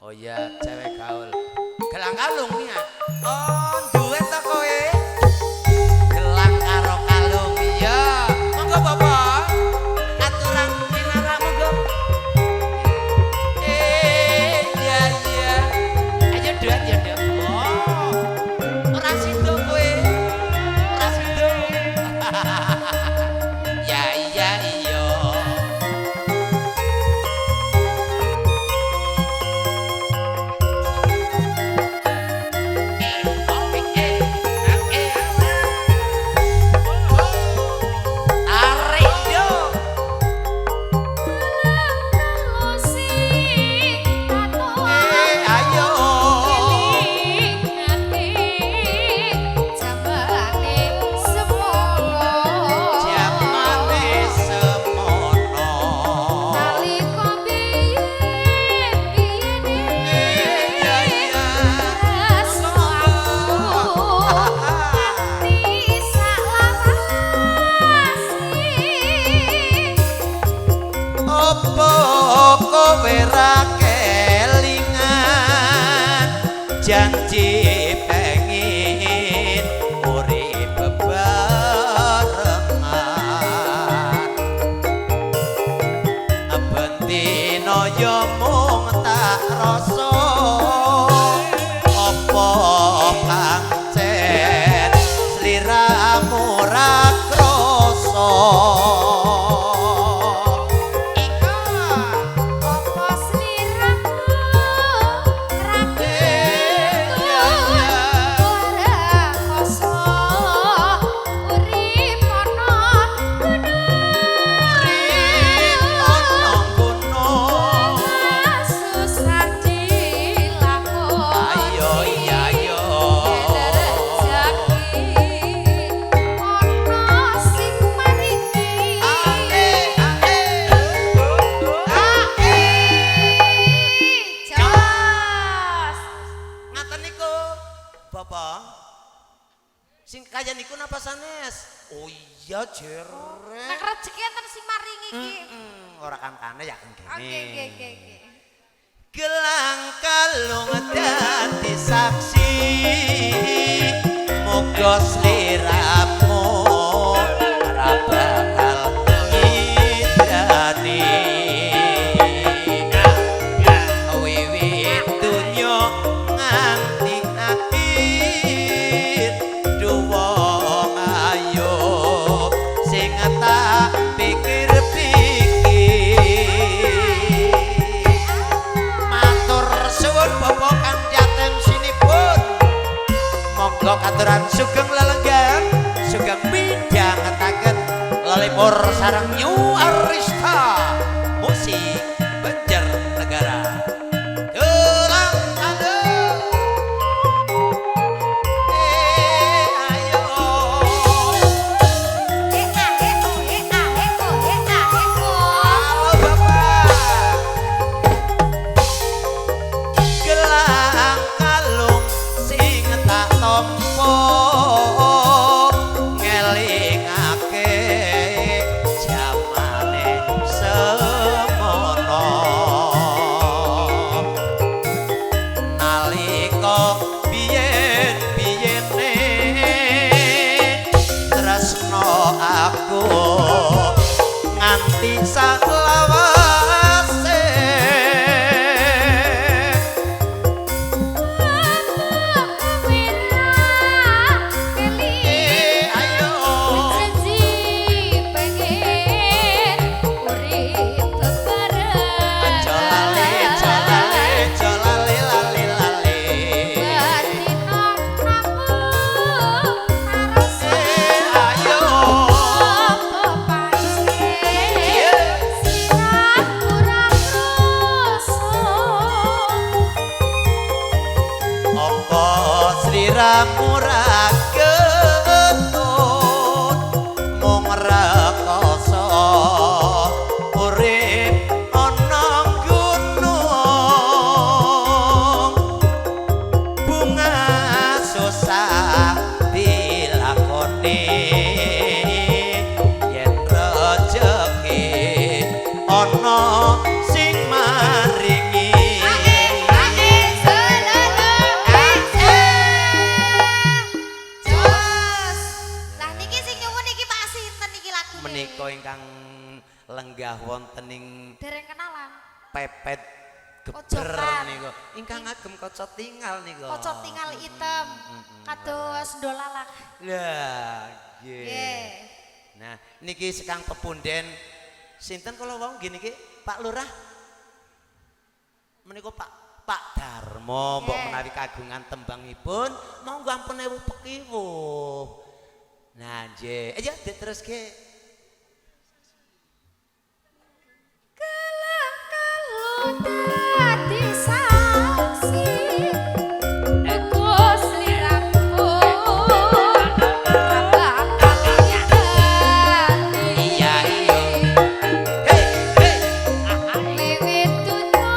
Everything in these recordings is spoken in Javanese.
Oh iya, cewek gaul. Gelang kalung nih ya. Oh, duwe ta kowe? Gelang karo kalung iya. Monggo Bapak. Aturan pinara monggo. Iya iya. Ayo duet ya, Dok. Oh. Ora sido kowe. Ora sido. Ya iya iya. Tarik yo. Ayo. Jamane semono. Iya iya. Opo kowe ra kelingan janji pengin urip bebarengan, bendina ya mung tak rasa apa pancen sliramu ra krasa. Ika. Iya iya. Urip ana gunung. Ayo iya ayo. Ae ae. Ae. Ngaten niku, Bapak. Sing kaya niku napa sanes? Oh iya jere. Nek rezeki enten sing maringi iki. Ora kancane ya kan kene. Oke oke oke oke. Gelang kalung dadi saksi, muga sliramu ora bakal ngidrani. Wiwit donya nganti akhir, duwong ayo sing tak pikir-pikir. Matur suwun Bapak kanthi atensinipun. Monggo katuran sugeng lelenggan, sugeng midhangetaken lelipur sareng New Arista musik Banjarnegara. Gelang kalung. Ayo. Halo Bapak. Gelang kalung sing tak tampa ngelingake jamane semono, nalika biyen-biyene tresno aku nganti saklawase. Ayo. Aja lali, aja lali, aja lali, lali, lali. Ayo. Apa sliramu ra ketut mung rekoso urip ana gunung, bunga susah dilakoni yen rejeki ana sing maringi. Pepet geber Pojokan. Niku. Ingkang ngagem kaca tingal niku. Kaca tingal item kados dolalak. Lah, nggih. Nggih. Nah, niki sekang pepunden sinten kala wau nggih niki Pak Lurah. Menika Pak Pak Darmo mbok menawi kagungan tembangipun monggo ampun ewu pekiwuh. Nah, nggih. Ayo diteruske. Gelang kalung dadi saksi Eko sliramu bakal dadi. Iya, iya. Hei, hei. Wiwit dunya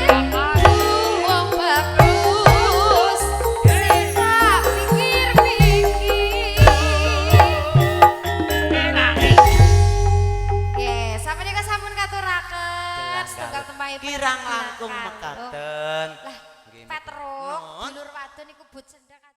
ngakali wong bagus sing tak pikir-pikir. Nggih, sampeyan sampun katuraken setunggal tembangipun Kirang langkung Gelang kalung. mekaten. Lah, Nggih. Petruk, Nun. dulur wadon iku but sendang.